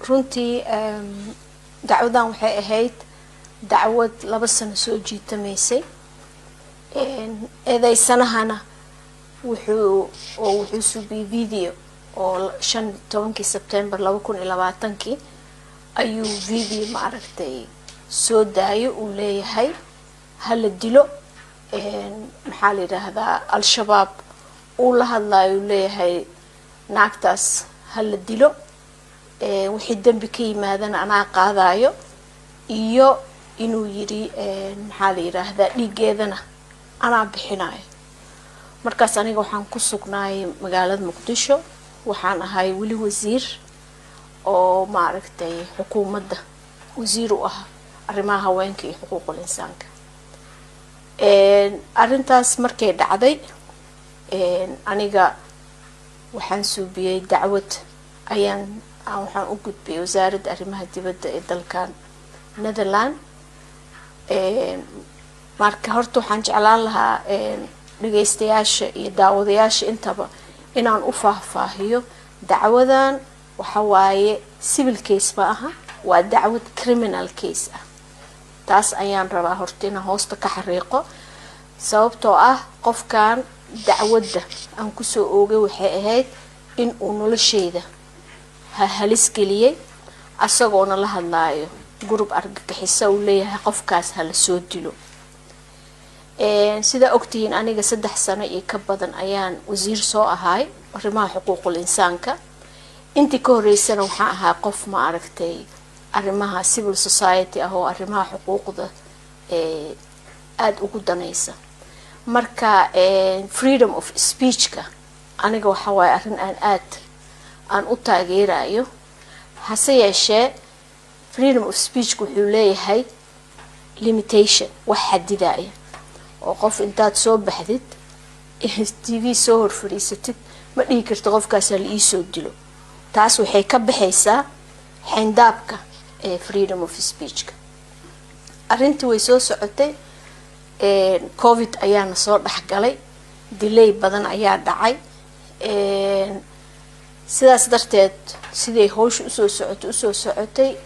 Runtii dacwadan waxay ahayd dacwad 2 sano soo jiitamaysay. Eedeysanahana wuxuu subiyey video oo 15-kii Sebtembar 2020-kii ayuu video, maaragtay, soo daayo, uu leeyahay hala dilo, maxaa la yidhaahdaa, Al-Shabaab uu la hadlayo, uu leeyahay naagtaas hala dilo, wixii dembi ka yimaadana anaa qaadayo, iyo inuu yidhi, maxaa la yidhaahdaa, dhiiggeedana anaa bixinayo. Markaas aniga waxaan ku sugnaayay magaalada Muqdisho. Waxaan ahay weli wasiir oo, maaragtay, xukuumadda wasiir u ah arrimaha haweenka iyo xuquuqul insaanka. Arrintaas markay dhacday, aniga waxaan suubiyey dacwad ayaan waxaan u gudbiyay Wasaaradda Arrimaha Dibadda ee dalkan Netherland. Marka horta waxaan jeclaan lahaa dhageystayaasha iyo daawadayaasha intaba inaan u faahfaahiyo dacwadan. Waxa waaye civil case ma aha, waa dacwad criminal case ah. Taas ayaan rabaa horta inaan hoosta ka xariiqo, sababtoo ah qofkan dacwadda aan kusoo oogay waxay ahayd in uu nolosheyda ha halis geliyey, asagoona la hadlaayo group argagixisa, uu leeyahay qofkaas hala soo dilo. Sidaa ogtihiin, aniga 3 sano iyo ka badan ayaan wasiir soo ahaay arrimaha xuquuqul insaanka. Intii ka horeysana waxaan ahaa qof, ma aragtay, arrimaha civil society ah oo arrimaha xuquuqda aada ugu danaysa. Marka freedom of speech-ka aniga waxa waaye arrin aan aad aan u taageerayo. Hase yeeshee, freedom of speech-ka wuxuu leeyahay limitation, wax xadidaya, oo qof intaad soo baxdid TV soo hor fadhiisatid ma dhihi karto qofkaasa la iisoo dilo. Taas waxay ka baxaysaa xayndaabka ee freedom of speech-ka. Arrintii way soo socotay. COVID ayaana soo dhexgalay, delay badan ayaa dhacay. Sidaas darteed siday hawsha usoo socotay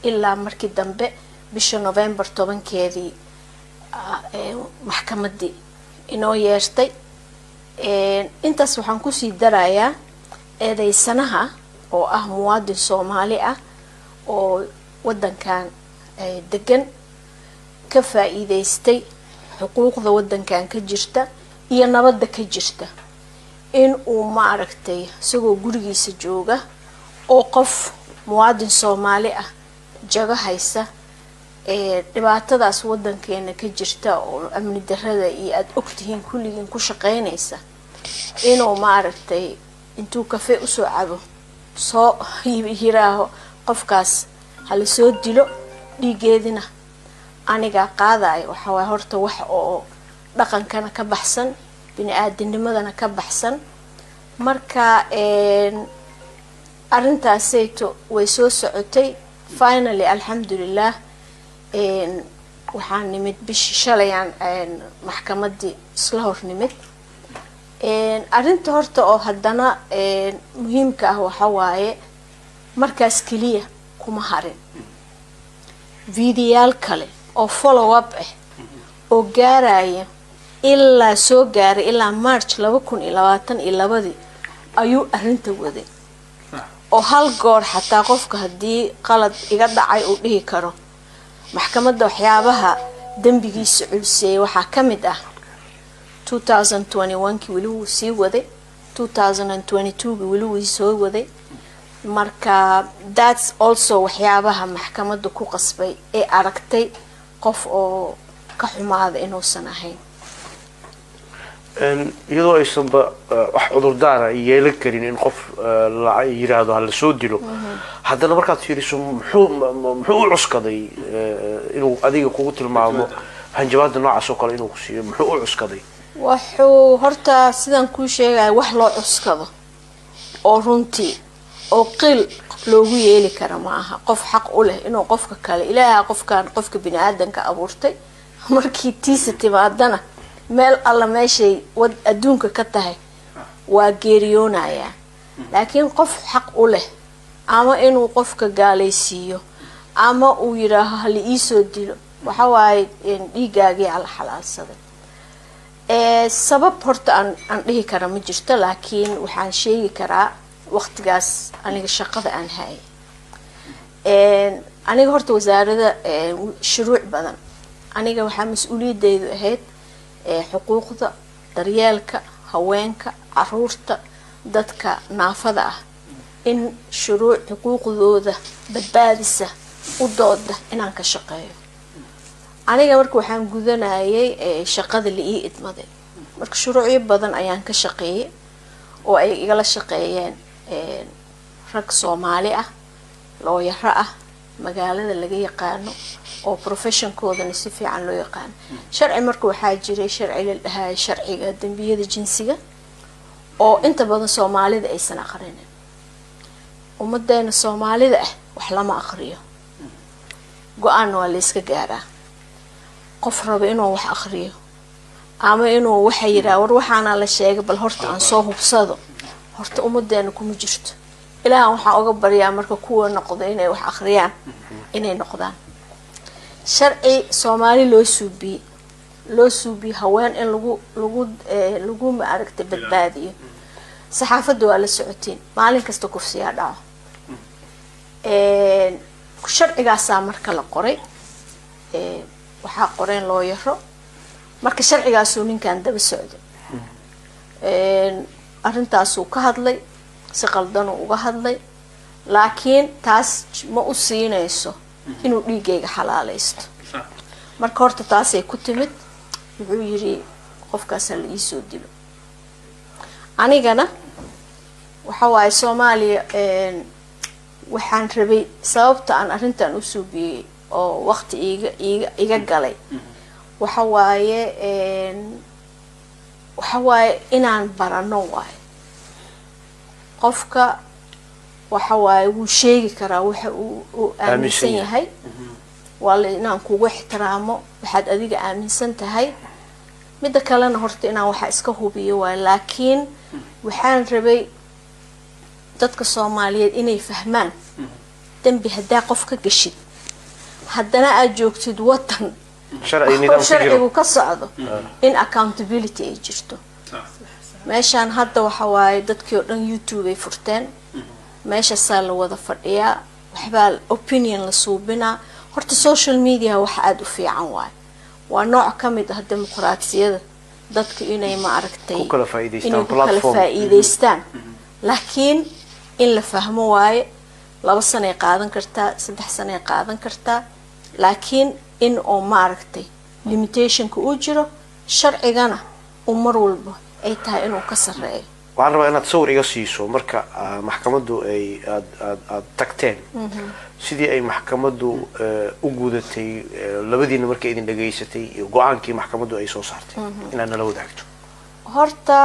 ilaa markii dambe bisha November 10-keedii maxkamaddii inoo yeertay. Intaas waxaan kusii darayaa, eedeysanaha oo ah muwaadin Soomaali ah oo waddankan degan, ka faa-iideystay xuquuqda waddankan ka jirta iyo nabadda ka jirta, in uu, maaragtay, isagoo gurigiisa jooga oo qof muwaadin Soomaali ah jago haysa, dhibaatadaas waddankeena ka jirta oo amni darada iyo aada ogtihiin kulligiin ku shaqeynaysa, inuu, maaragtay, intuu coffee usoo cabo soo yiraaho qofkaas hala soo dilo, dhiigeedina anigaa qaadayo, waxa waay horta wax oo dhaqankana ka baxsan, bini aadinimadana ka baxsan. Marka arrintaasayto way soo socotay. Finally, alxamdulilah, waxaan nimid bishii shalayaan maxkamaddii isla hor nimid. Arrinta horta oo haddana muhiimka ah waxa waaye, markaas keliya kuma harin, videoyaal kale oo follow up ah oo gaaraya ilaa soo gaaray ilaa March 2022-dii ayuu arrinta waday, oo hal goor xataa qofka haddii qalad iga dhacay uu dhihi karo. Maxkamadda waxyaabaha dembigiisa culseeyay waxaa ka mid ah 2021-kii weli wuu sii waday, 2022-kii weli wuu soo waday. Marka that's also waxyaabaha maxkamadda ku qasbay ee aragtay qof oo ka xumaada inuusan ahayn. Iyadoo aysanba wax cudurdaara yeelan karin in qof la yiraahdo hala soo dilo, haddana markaad fiiriso, muxuu u cuskaday inuu adiga kugu tilmaamo hanjabaada noocaas oo kale inuu ku siiyo? Muxuu u cuskaday? Wuxuu horta, sidaan kuu sheegaya, wax loo cuskado oo runtii oo qiil loogu yeeli kara ma aha. Qof xaq u leh inuu qofka kale, Ilaaha qofkan, qofka bini aadanka abuurtay, markii tiisa timaadana meel alla meeshay wad adduunka ka tahay waa geeriyoonayaa, laakiin qof xaq u leh Ama inuu qofka gaalaysiiyo ama uu yidhaaho hala iisoo dilo, waxa waaye dhiiggaagii ala xalaalsaday. Sabab horta aan dhihi kara ma jirto, laakiin waxaan sheegi karaa waqtigaas aniga shaqada aan hayay. Aniga horta wasaarada shuruuc badan, aniga waxaa mas-uuliyadeydu ahayd xuquuqda daryeelka haweenka, caruurta, dadka naafada ah, in shuruuc xuquuqdooda badbaadisa u dooda inaan ka shaqeeyo. Aniga marka waxaan gudanayay shaqada la ii idmaday. Marka shuruucyo badan ayaan ka shaqeeyay oo ay igala shaqeeyeen rag Soomaali ah, looyaro ah, magaalada laga yaqaano oo professionkoodana si fiican loo yaqaano sharci. Marka waxaa jiray sharci la dhahayo sharciga dembiyada jinsiga oo inta badan Soomaalida aysan aqrinin. Ummadeena Soomaalida ah wax lama aqriyo, go-aanna waa la iska gaaraa. Qof rabo inuu wax aqriyo ama inuu waxa yidhaha, "War, waxaana la sheegay, bal horta aan soo hubsado," horta ummadeena kuma jirto. Ilaahan waxaan uga baryaa marka kuwa noqdo inay wax akhriyaan inay noqdaan. Sharci Soomaali loo suubiyey, loo suubiyey haween in lagu maaragtay badbaadiyo. Saxaafadda waa la socotiin, maalin kasta kufsiyaa dhaco. Sharcigaasaa marka la qoray, waxaa qoreen looyaro. Marka sharcigaasuu ninkan daba socday, arrintaasuu ka hadlay, si qaldanuu uga hadlay, laakiin taas ma u siinayso inuu dhiiggayga xalaaleysto. Marka horta taasay ku timid. Wuxuu yidhi qofkaasa la iisoo dilo. Anigana waxa waaye Soomaaliya waxaan rabay, sababta aan arrintan u suubiyey oo waqti iga galay waxa waaye inaan barano waayo qofka waxa waaye wuu sheegi karaa waxa uu aaminsan yahay. Waa la inaan kugu ixtiraamo waxaad adiga aaminsan tahay. Midda kalena horta inaan waxa iska hubiyo waayo, laakiin waxaan rabay dadka Soomaaliyeed inay fahmaan dembi haddaa qof ka gashid, haddana aada joogtid wadan sharci nidaam ku jiro, sharcigu ka socdo, in accountability ay jirto. Meeshaan hadda waxa waaye dadkii oo dhan YouTube ay furteen, meeshaasaa la wada fadhiyaa, waxbaa opinion la suubinaa. Horta social media wax aada u fiican waaye, waa nooc ka mid ah dimuqraatiyada, dadku inay maaragtay ku kala faa'iidaystaan, inay ku kala platform. faa'iidaystaan. Laakiin in la fahmo waaye, 2 sanay qaadan kartaa, 3 sanay qaadan kartaa, laakiin in oo maaragtay limitationka uu jiro, sharcigana uu mar walba ay tahay inuu ka sarreeyo. Waxaan rabaa inaad sawir iga siiso marka maxkamaddu ay aad aad aad tagteen, sidii ay maxkamaddu u gudatay labadiina markay idin dhageysatay iyo go-aankii maxkamaddu ay soo saartay inaad nala wadaagto. Horta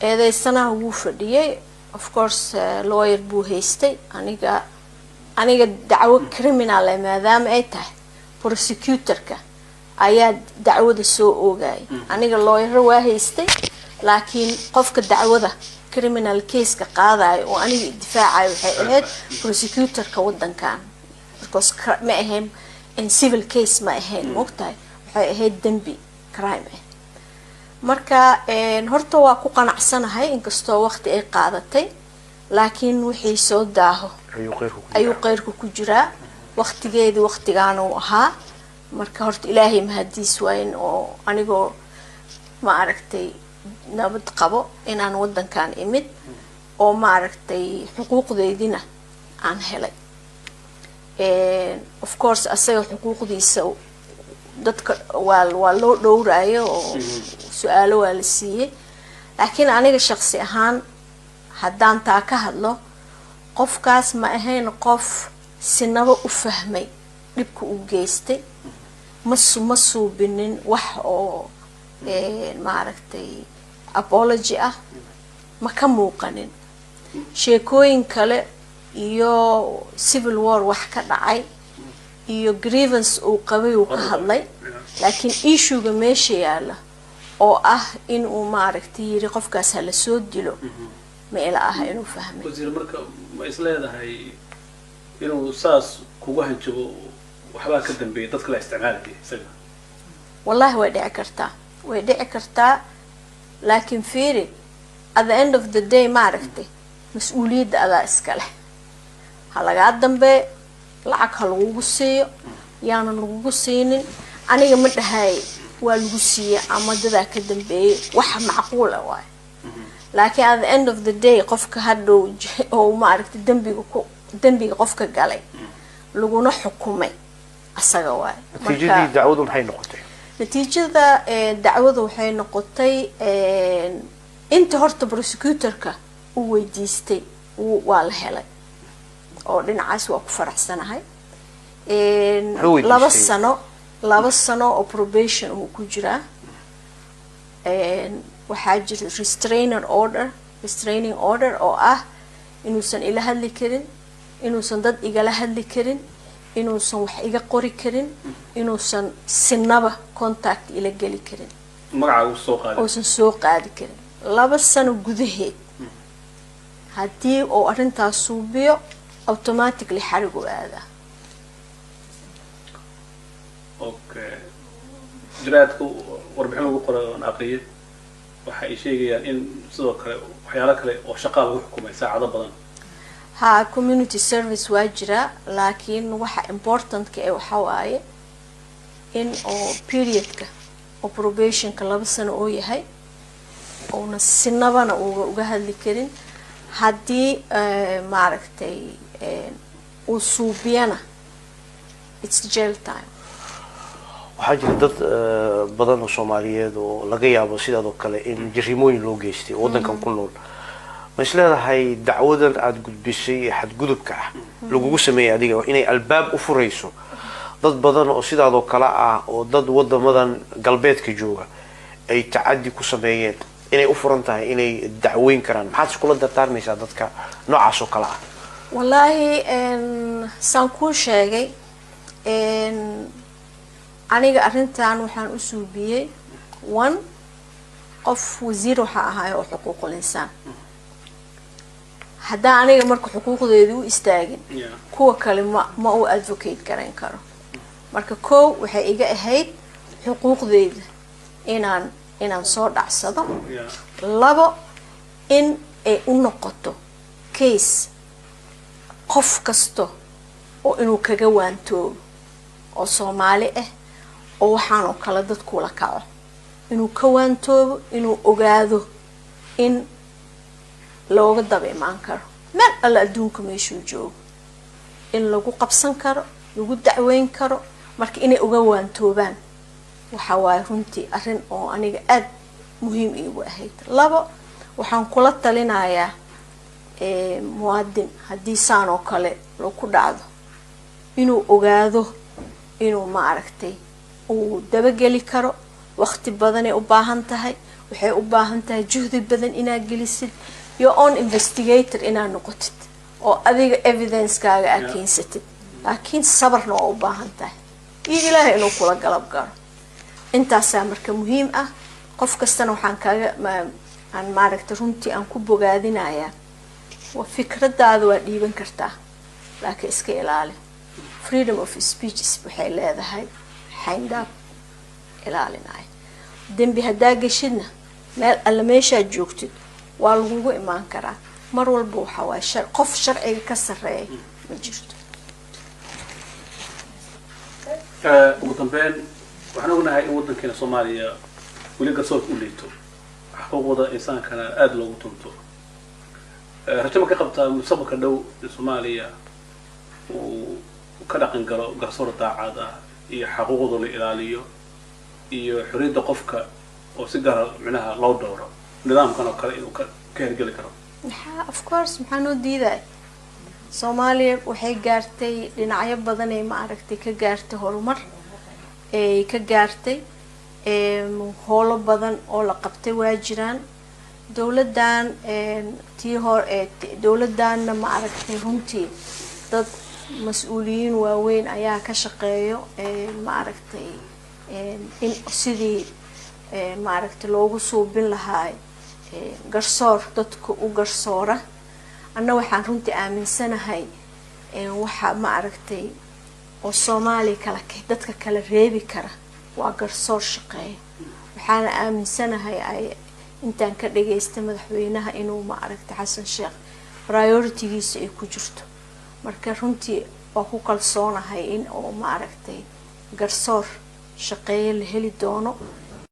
eedeysanaha wuu fadhiyey, of course lawyer buu haystay. Aniga dacwo criminal eh maadaama ay tahay, prosecutorka ayaa dacwada soo oogayay. Aniga lawyero waa haystay, laakiin qofka dacwada criminal caseka qaadayo oo aniga difaacayo waxay ahayd prosecutorka wadankan, because ma ahayn in civil case, ma ahayn, moogtahay, waxay ahayd dembi crime ah. Marka horta waa ku qanacsanahay, inkastoo waqti ay qaadatay, laakiin wixii soo daaho ayuu qeyrku ku ayuu jiraa. Qeyrku ku jiraa. Waqtigeedii waqtigaana uu ahaa. Marka horta Ilaahay mahadiis waa in oo anigoo ma aragtay nabad qabo inaan wadankan imid oo maaragtay xuquuqdeydina aan helay. Of course asaga xuquuqdiisa dadka waa loo dhowraayo oo su-aalo waa la siiyey, laakiin aniga shaqsi ahaan haddaan taa ka hadlo, qofkaas ma ahayn qof sinaba u fahmay dhibka uu geystay. Ma suubinin wax oo maaragtay apology ah, ma ka muuqanin. Sheekooyin kale iyo civil war wax ka dhacay iyo grievance uu qabay uu ka hadlay, laakiin issuega meesha yaalla oo ah in uu maaragtay yiri qofkaas ha la soo dilo, ma ila aha inuu fahmay. Wasiir, marka Ma is leedahay inuu saas kugu hanjabo waxbaa ka dambeeyay, dadka la isticmaalaya isaga? Wallahi way dhici kartaa, way dhici kartaa, laakiin fiiri, at the end of the day, maaragtay, mas-uuliyadda adaa iska leh. Ha lagaa dambeeyo, lacag ha lagugu siiyo, yaanan lagugu siinin, aniga ma dhahay waa lagu siiyey ama dadaa ka dambeeyay. Wax macquula waayo, laakiin at the end of the day, qofka hadhow oo maaragtay dembiga ku dembiga qofka galay laguna xukumay asaga waayo. Natiijadii dacwadu maxay noqotay? Natiijada dacwadu waxay noqotay, inta horta prosecutorka uu weydiistay waa la helay, oo dhinacaas waa ku faraxsanahay. Muxuu weydiistay? 2 sano, 2 sano oo probation uu ku jiraa. Waxaa jira restraining order, restraining order oo ah inuusan ila hadli karin, inuusan dad igala hadli karin, inuusan wax iga qori karin, inuusan sinaba contact ila geli karin. Magacaagu soo qaaday. Uusan soo qaadi karin 2 sano gudaheed. Haddii uu arrintaas suubiyo, automatically xarigu aadaa. Okay, jaraa'idka warbixin lagu qoray oon aqriyay waxa ay sheegayaan in sidoo kale waxyaalo kale oo shaqaa lagu xukumay, saacado badan. Ha, community service waa jiraa, laakiin waxa importantka ee waxa waaye in oo periodka oo probationka 2 sano oo yahay, ouna sinabana uga hadli karin. Haddii maaragtay uu suubiyana, it's jail time. Waxaa jira dad badan oo Soomaaliyeed oo laga yaabo sidaad oo kale in jarimooyin loo geystay oo waddankan ku nool. Ma is leedahay dacwadan aada gudbisay ee xadgudubka ah lagugu sameeyay adiga inay albaab u furayso dad badan oo sidaadoo kale ah, oo dad wadamadan galbeedka jooga ay tacaddi ku sameeyeen, inay u furan tahay inay dacweyn karaan? Maxaad iskula dardaarmaysaa dadka noocaas oo kale ah? Wallaahi, saan kuu sheegay, aniga arrintan waxaan u suubiyey, one, qof wasiir waxaa ahaay oo xuquuqul insaan. Haddaan aniga marka xuquuqdeeda u istaagin, kuwa kale ma u advocate garayn karo. Marka kow waxay iga ahayd xuquuqdeyda inaan soo dhacsado. Labo, in ay u noqoto case qof kasto oo inuu kaga waantoobo oo Soomaali ah oo waxaan oo kale dadkula kaco, inuu ka waantoobo, inuu ogaado in looga daba imaan karo meel alla adduunka meeshuu joogo, in lagu qabsan karo, lagu dacweyn karo. Marka inay uga waantoobaan waxa waaye runtii arrin oo aniga aada muhiim iigu ahayd. Labo, waxaan kula talinayaa muwaadin haddii saan oo kale lagu dhacdo inuu ogaado inuu maaragtay uu dabageli karo. Waqti badanay u baahan tahay, waxay u baahan tahay juhdi badan inaad gelisid, your own investigator inaad noqotid oo adiga evidencekaaga aad keensatid, laakiin sabarna waa u baahan tahay iyo Ilaahay inuu kula galab galo. Intaasaa marka muhiim ah. Qof kastana waxaan kaaga aan maaragtay runtii aan ku bogaadinayaa, waa fikradaada waa dhiiban kartaa, laakiin iska ilaali. Freedom of speech waxay leedahay xayndaab ilaalinaya. Dembi haddaa geshidna, meel alle meeshaad joogtid waa lagugu imaan karaa. Mar walba waxa waaye qof sharciga ka sarreeya ma jirto. Ugu dambeyn, waxaan ognahay in waddankeena Soomaaliya weli garsoorka u liito, xuquuqda insaankana aada loogu tunto. Rajo ma ka qabtaa mustaqbalka dhow in Soomaaliya uu ka dhaqan galo garsoor daacad ah iyo xaquuqda la ilaaliyo iyo xorriyadda qofka oo si gaara micnaha loo dhowro, nidaamkan oo kale inuu ka hergeli karo? Maxaa, of course, maxaa noo diiday? Soomaaliya waxay gaartay dhinacyo badan ay maaragtay ka gaartay horumar ay ka gaartay. Howlo badan oo la qabtay waa jiraan. Dowladdan tii hor dowladdanna maaragtay runtii dad mas-uuliyiin waaweyn ayaa ka shaqeeyo maaragtay in sidii maaragtay loogu suubin lahaa garsoor dadka u garsoora. Anna waxaan runtii aaminsanahay waxa, ma aragtay, oo Soomaaliya kala dadka kala reebi kara waa garsoor shaqeeya. Waxaana aaminsanahay ay intaan ka dhageystay madaxweynaha inuu, ma aragtay, Xasan Sheekh priority-giisa ay ku jirto. Marka runtii waa ku kalsoonahay in oo, ma aragtay, garsoor shaqeeya la heli doono.